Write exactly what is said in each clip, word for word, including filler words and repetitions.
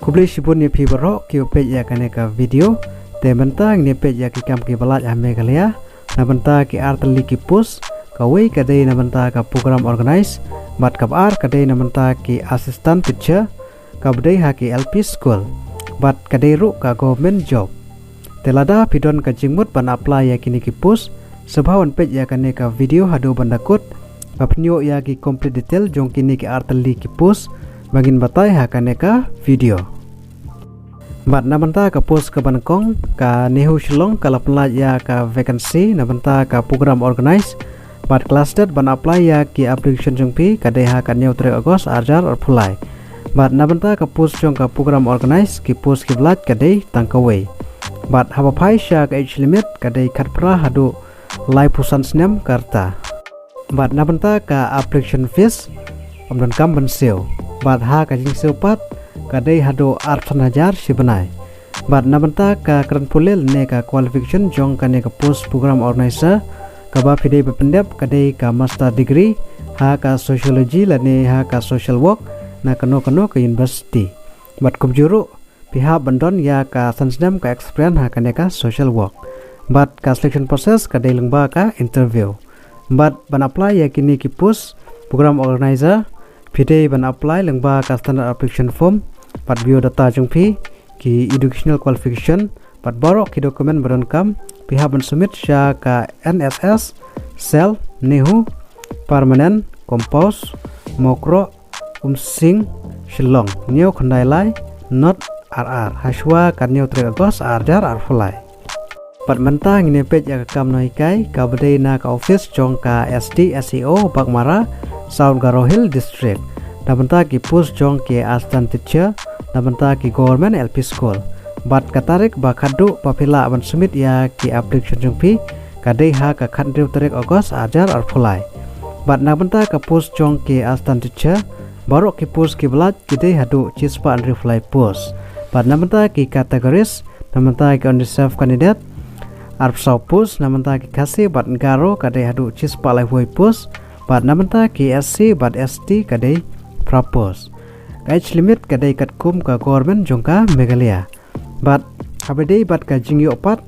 Khublei shibun ïa phi baroh kiba peit ïa kane ka video. Te mynta ngin ïa peit ïa ki kam kiba lait ha Meghalaya na bynta ki artylli ki post. Kawei ka dei na bynta ka program organize, bad kaba ar ka dei na bynta ki assistant teacher kaba dei ha ki L P school, bad ka dei ruh ka government job. Te lada phi don ka jingmut ban apply ïa kine ki post, sngewbha wan peit ïa kane ka video haduh ban da kut, ba phin ïoh ïa ki complete detail jong kine ki artylli ki post ba ngin batai ha kane ka video. Bad na bynta ka post kaba nyngkong, ka NEHU Shillong ka la pynlait ïa ka vacancy na bynta ka program organize, bad ka last date ban apply ïa ki application jong phi ka dei ha ka hynñiew tarik August ar hajar arphew lai. Bad na bynta ka post jong ka program organize, ki post kiba lait ka dei tang kawei. Bad haba phai sha ka age limit ka dei khatphra haduh laiphew san snem ka rta. Bad na bynta ka application fees, ym donkam ban siew. Bad ha ka jingsiew pat ka dei haduh arphew san hajar shi bnai. Bad na bynta ka kren pule lane ka qualification jong kane ka post program organizer, kaba phi dei ban pyndep ka dei ka master degree ha ka sociology lane ha ka social work na kano kano ka university. Bad kumjuh ruh phi hap ban don ïa ka san snem ka experience ha kane ka social work. Bad ka selection process ka dei lyngba ka interview. Bad ban apply ïa kine ki post program organizer, phi dei ban apply lyngba ka standard application form, bad biodata jong phi, ki educational qualification, bad baroh ki document ba donkam, phi hap ban submit sha ka N S S, Cell, NEHU, Permanent Compound, Mawkroh, Umsning, Shillong, hynñiew khyndai lai, not ar ar, hashwa ka hynñiew tarik August ar hajar arphew lai. Bad mynta ngin ïa peit ïa ka kam nonghikai kaba dei na ka office jong ka S D S E O Baghmara, South Garo Hills District. Na bynta ki post jong ki assistant teacher na bynta ki government L P school. Bad ka tarik ba khadduh ba phi lah ban submit ïa ki application jong phi ka dei ha ka khathynriew tarik August ar hajar arphew lai. Bad na bynta ka post jong ki assistant teacher, baroh ki post kiba lait ki dei haduh shispah hynriewphew lai post. Bad na bynta ki categories, na bynta ki unreserved candidate arphew saw post, na bynta ki Khasi bad Garo ka dei haduh shispah laiphew wei post, bad na bynta ki S C bad S T ka dei phra post. Ka age limit ka dei katkum ka government jong ka Meghalaya. Bad haba dei bad ka jingïoh pat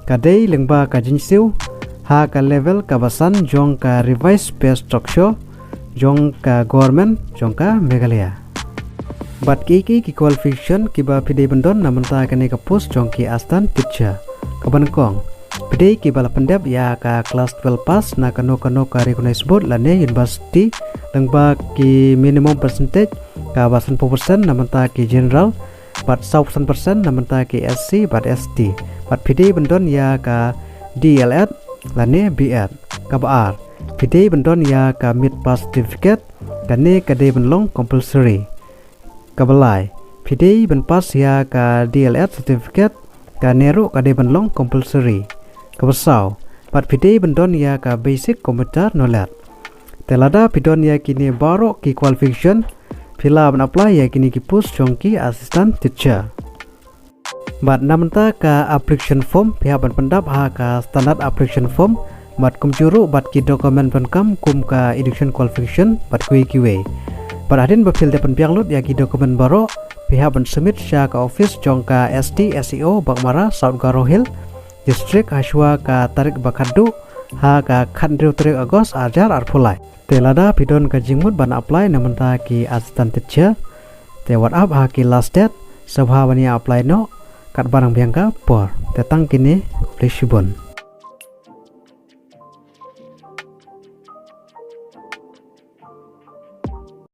ka dei lyngba ka jingsiew ha ka level kaba san jong ka revised pay structure jong ka government jong ka Meghalaya. Bad kiei kiei ki qualification kiba phi dei ban don na bynta kane ka post jong ki assistant teacher? Kaba nyngkong, phi dei kiba la pyndep ïa ka class twelve pass na kano kano ka recognized board lane university lyngba ki minimum percentage kaba sanphew percent na bynta ki general, bad saw percent na bynta ki S C bad S T. Bad phi dei ban don ïa ka D L Ed lane B Ed. Kaba ar, phi dei ban don ïa ka MIT pass certificate, kane ka dei ban long compulsory. Kaba lai, phi dei ban pass ïa ka D L Ed certificate, kane ruh ka dei ban long compulsory. Kaba saw, bad phi dei ban don ïa ka basic computer knowledge. Te lada phi don ïa kine baroh ki qualification, phi lah ban apply ïa kine ki post jong ki assistant teacher. Bad na bynta ka application form, phi hap ban pyndap ha ka standard application form, bad kumjuh ruh bad ki document ba donkam kum ka education qualification bad kiwei kiwei. Bad hadien ba phi la dep pynbiang lut ïa ki document baroh, phi hap ban submit sha ka office jong ka S D S E O Baghmara, South Garo Hills District, hashwa ka tarik ba khadduh ha ka khathynriew tarik August ar hajar arphew lai. Te lada phi don ka jingmut ban apply na bynta ki assistant teacher, te wat ap ha ki last date, sngewbha ban ïa apply noh katba dang biang ka por. Te tang kine, khublei shibun.